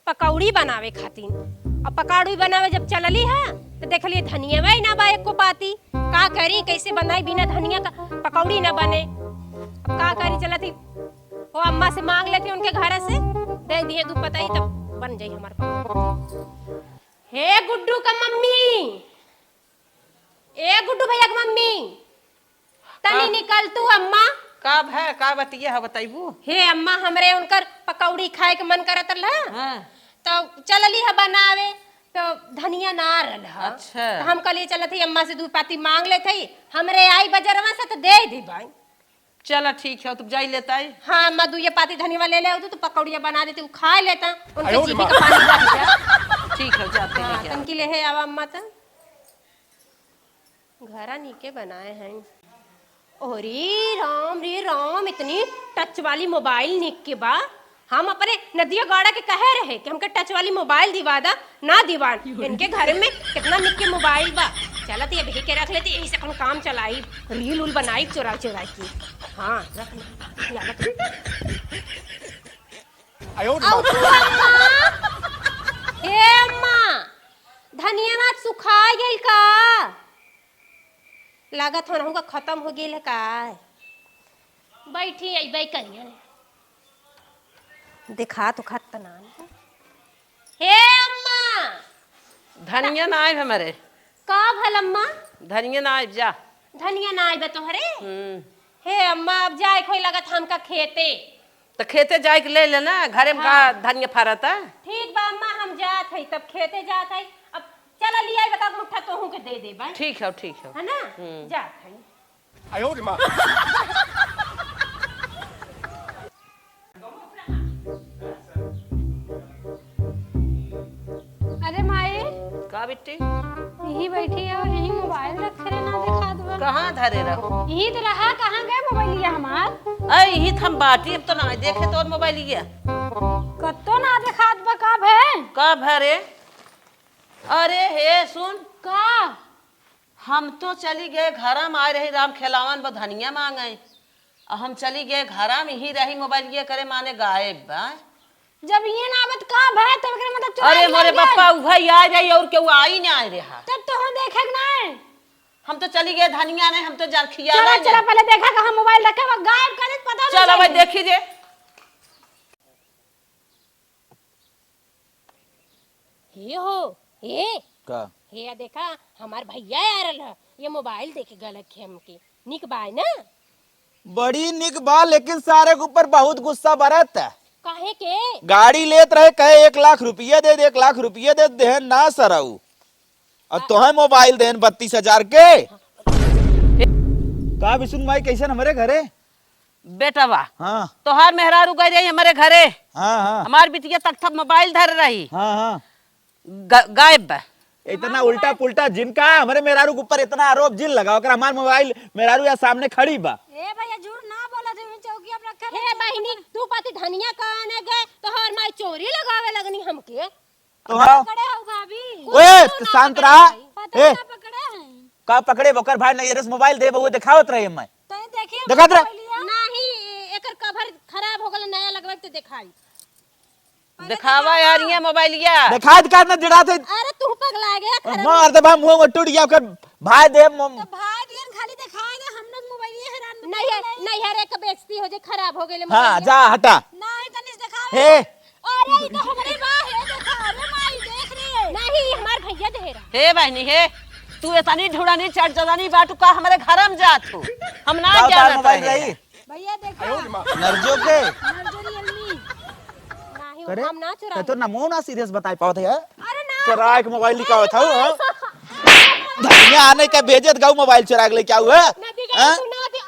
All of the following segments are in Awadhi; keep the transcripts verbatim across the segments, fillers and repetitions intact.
पकौड़ी बनावे खातिर। अब पकौड़ी बनावे जब चलली है, तो देखली धनियवा ही ना बा एको पाती। का करी, कैसे बनाई, बिना धनिया का पकौड़ी ना बने। अब का करी, चलत ही वो अम्मा से मांग लेती उनके घर से, दे दिए दू पतई, तब बन जाई हमार पकौड़ी। हे गुड्डू का मम्मी, ए गुड्डू भैया के मम्मी, तनी का? निकल तू अम्मा। का भै, का बतिया है, बताइबू? हे अम्मा, हमरे उनकर पकौड़ी खाए के मन करत रहा। हाँ। तो चलली है बनावे, तो धनिया ना रहल है। अच्छा। तो हम कहलिए चलत ही अम्मा से दू पाती मांग लेत ही, हमरे आई बजरवा से तो दे दी भाई। चला ठीक है, तू जाई लेता है। हाँ अम्मा, दुइये पाती धनिया ले ले तू, तो पकौड़िया बना देती, उ खा लेता, उनके आयो रे जीभी माँ। का पानी बह गया। ठीक है, जाते हैं हाँ, क्या? तनकी ले है आवा अम्मा तो। घरा नीके बनाए हैं। अरे राम रे राम, इतनी टच वाली मोबाइल निक के बा। हम अपने नदिया गाड़ा के कहे रहे कि हमके टच वाली मोबाइल दिवा दा, ना दिवान। इनके घर में कितना निक के मोबाइल बा। चलत ये भी के रख लेती, यही से अपन काम चलाई, रील उल बनाई चोरा चोरा की। हाँ, रख ले। लागत है। आयो रे अउ बाप। तू अम्मा, हे अम्मा, धनिया ना सुखाई गइल का? लागत हो, का खतम हो गइल है का? बैठी अइबे करिहन। देखा तो खत ना। हे अम्मा! धनिया ना आइब हमरे। का भल अम्मा? धनिया ना आइब जा। धनिया ना आइब तोहरे? हम्म। हे अम्मा, अब जाए कोई लगत हमका खेते। त खेते जाए के ले लेना, घरे में का हाँ। धनिया फरत है। ठीक बा अम्मा, हम जात हई, तब खेते जात हई। अब चला लिया, बता मुट्ठा तोहू के दे दे बा। ठीक है, ठीक है। है ना? हम्म। जात हई। आयो रे माँ। अरे माई। का बिट्टी? यही बैठी है और यही मोबाइल रखे रहे, ना देखात बा। कहाँ धरे रहो? यही तो रहा, कहाँ गए मोबाइलिया हमार? अरे यही तो हम बाटी, हम तो ना देखे तोर मोबाइलिया। कत्तो ना देखात बा, का भे? का भे रे? अरे हे सुन। का? हम तो चली गए घरा में, आए रही राम खेलावन बा धनिया मांगे। आ हम चली गए घरा में, ही रही मोबाइल ये करे माने गायब बा। जब ये ना आवत का भय, तब एकरा मतलब चोरा अरे लिया मोरे गया। बप्पा, उहे आ जाई और केहू आई ना आए रहा। तब तो हम देखे के ना है। हम तो चली गए धनिया नहीं, हम तो जरखिया चला, नहीं। चला पहले देखा कहाँ मोबाइल रखे बा, गायब करे पता ना चल अब चली। देखी जे। हे हो, हे। का? हे, या देखा, हमार भैया आ रहल ह। ये मोबाइल दे के गलत खे हमके। निक बाय ना? बड़ी निक बा, लेकिन सारे के ऊपर बहुत गुस्सा बरत। काहे के? गाड़ी लेत रहे, कहे, "एक लाख रुपया दे दे, एक लाख रुपया दे दे," ना सरऊ। अब हाँ। तोहे मोबाइल देन बत्तीस हजार के। का बिसुन माई, कैसन हमरे घरे? बेटवा, हाँ। तोहार मेहरारू गई रही हमरे घरे। हाँ, हाँ। हमार बिटिया तख्ता मोबाइल धर रही। हाँ, हाँ। ग-, गायब बा। इतना उल्टा पुल्टा जिनका हमरे मेहरारू के ऊपर इतना आरोप जिन लगाओ, अगर हमार मोबाइल मेहरारू या सामने खड़ी बा। ए भैया, झूठ ना बोला, तुम चौकी आप रखे हे रहे। बहिनी, तू पाती धनिया का आने गए, तोहार माई चोरी लगावे लगनी हमके। तो हाँ। पकड़े हो भाभी? ओए, कुछ तो ना शांत पकड़े रहा। हैं। पता ए। ना पकड़े हैं। का पकड़े? ओकर भाई नहीं, एरस मोबाइल दे, वो दिखावत रहे मैं। तो ये देखिए देखत रहे। मोबाइलिया। नहीं, एकर कवर खराब हो गल, नया लगवाई तो दिखाई। पहले देखावा दिखावा। यार, ये मोबाइलिया। दिखाई दिखाई ना दिखा थे। अरे तू पगला गया, खराब मार दे बा, मुंह में टूट गया ओकर भाई दे। तो भाई दियन खाली दिखाए दे, हम लोग मोबाइलिया हैरान नहीं है, नहीं। नहीं है, एक बेइज्जती हो जे, खराब हो गए हाँ, मोबाइलिया। जा हटा। नहीं, तनिस दिखावे। हे, अरे, ई तो हमरे बा, हे देखा, अरे माई, देख रे। नहीं, ई हमार भैया दे रहा। हे बहिनी, हे, तू एतनी ढुड़नी चटजरानी बाटू का हमरे घर में जात हो? हम ना का उतार जानत मोबाइल रहे। रही? भैया देखा। नरजो के? नरजो Realme। नहीं, करे? हम ना चुराई। तो ना मुंह ना सीरियस बताई पावत है। अरे ना। चुराए के मोबाइल निकालत हऊ, हाँ? धनिया आने के भेजत गऊ मोबाइल चुरा के लेके आऊ, हाँ? नदी का हाँ? तू ना दे,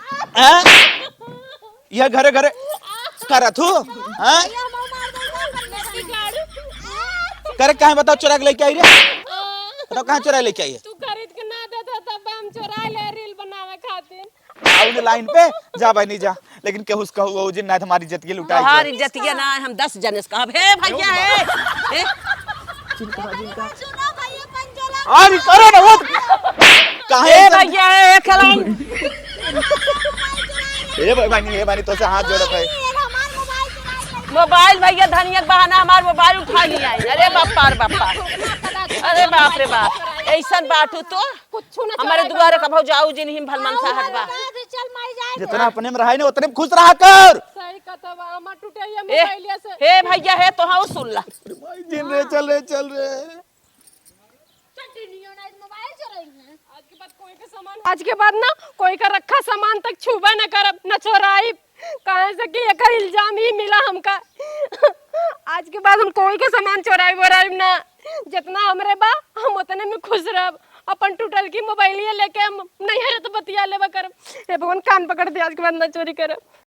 आ। हाँ? यह घरे घरे करत हूँ, हाँ? करे काहे बताओ चुरा के लेके आई रे? बताओ कहाँ चुरा लेके आई है? तू खरीद के ना देता तब हम चुरा ले रील बनावे खातिर। आउन लाइन पे जा बहनी जा, लेकिन केहू से कहू वो जिन ना तुम्हारी इज्जत के लुटाई तोहार जाए। इज्जतिया ना हम दस जने से कहब, "हे भैया, हे, हे।" सुनो भैया, पंचोला। अरे करो ना वो। काहे हे ऐसा? भैया, हे खेलाऊ। हे भाई, भाई, हे भाई, तो से हाथ जोड़त है। ये हमार मोबाइल चुरा के मोबाइल भैया धनिया के बहाना हमार मोबाइल उठा लिया है। अरे बाप रे बाप रे। अरे बाप रे बाप, ऐसन बाटू तो। कुछ ना हमारे चलाए दुआरे बा। कभो जाऊ जिन हिम भलमन साहब बा। चल माई जाए दे। जितना अपने में रहाई ना उतने में खुश रहा कर। सही कथा बा, हमार टूटे ये ए, मोबाइलिया से। हे भैया हे तो हाँ सुन ला। जिन रे चल रे चल रे। आज के बाद कोई का सामान, आज के बाद ना कोई का रखा सामान तक छूबे न करब, न चोराइब। काहे से कि एकर इल्जाम ही मिला हमका। आज के बाद हम कोई का सामान चोराइब वोराइब ना। जितना हमरे बा, हम उतने में खुश रहब। अपन टूटल की मोबाइलिया लेके हम नैहर तो बतिया लेबा करब। हे भगवान, कान पकड़ दे, आज के बाद ना चोरी करब।